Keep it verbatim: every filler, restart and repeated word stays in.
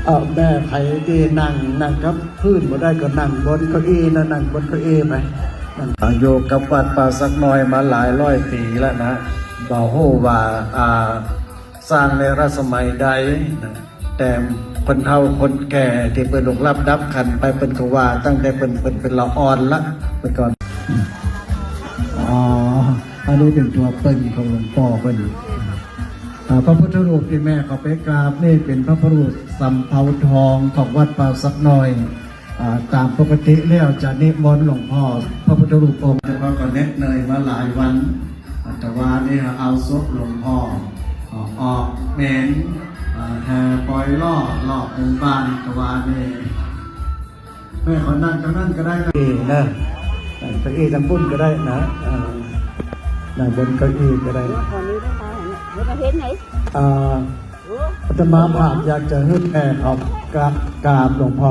เอ่อ แม่ใผตี้นั่ง นั่งกับพื้นบ่ได้ก็นั่งบนเก้าอี้นะ นั่งบนเก้าอี้ไป นั่ง อยู่กับวัดป่าสักน้อยมาหลายร้อยปี๋แล้วนะ บ่ฮู้ว่า อ่า สร้างในรัชสมัยใดนะ แต่คนเฒ่าคนแก่ตี้เปิ้นล่วงลับดับขันไป เปิ้นก็ว่าตั้งแต่เปิ้น เปิ้นเป๋นละอ่อนละ เมื่อก่อน อ๋อ อันนี้เป๋นตั๋วเปิ้นของหลวงป้อเปิ้น อ่า พระพุทธรูปตี้แม่เข้าไปกราบนี่เป๋นพระพุทธรูปสำเภาทองของวัดป่าสักน้อย อ่า ต๋ามปกติแล้วจะนิมนต์หลวงป้อพระพุทธรูปองค์ แต่ว่าก็เหน็ดเหนื่อยมาหลายวัน อ่า แต่ว่านี่เอาศพหลวงป้อ อ่า ออกเมรุ อ่า แห่ปล่อยล้อรอบหมู่บ้าน แต่ว่านี่ แม่ขอนั่งตรงนั้นก็ได้นะ เออ นะ นั่งเก้าอี้ตางปุ้นก็ได้นะ เออ นั่งบนเก้าอี้ก็ได้ เดี๋ยวขอนี้นะคะ เดี๋ยวจะเห็นไหน อ่า โอ้ อาตมาภาพอยากจะหื้อแม่ขอบกราบ กราบหลวงป้อ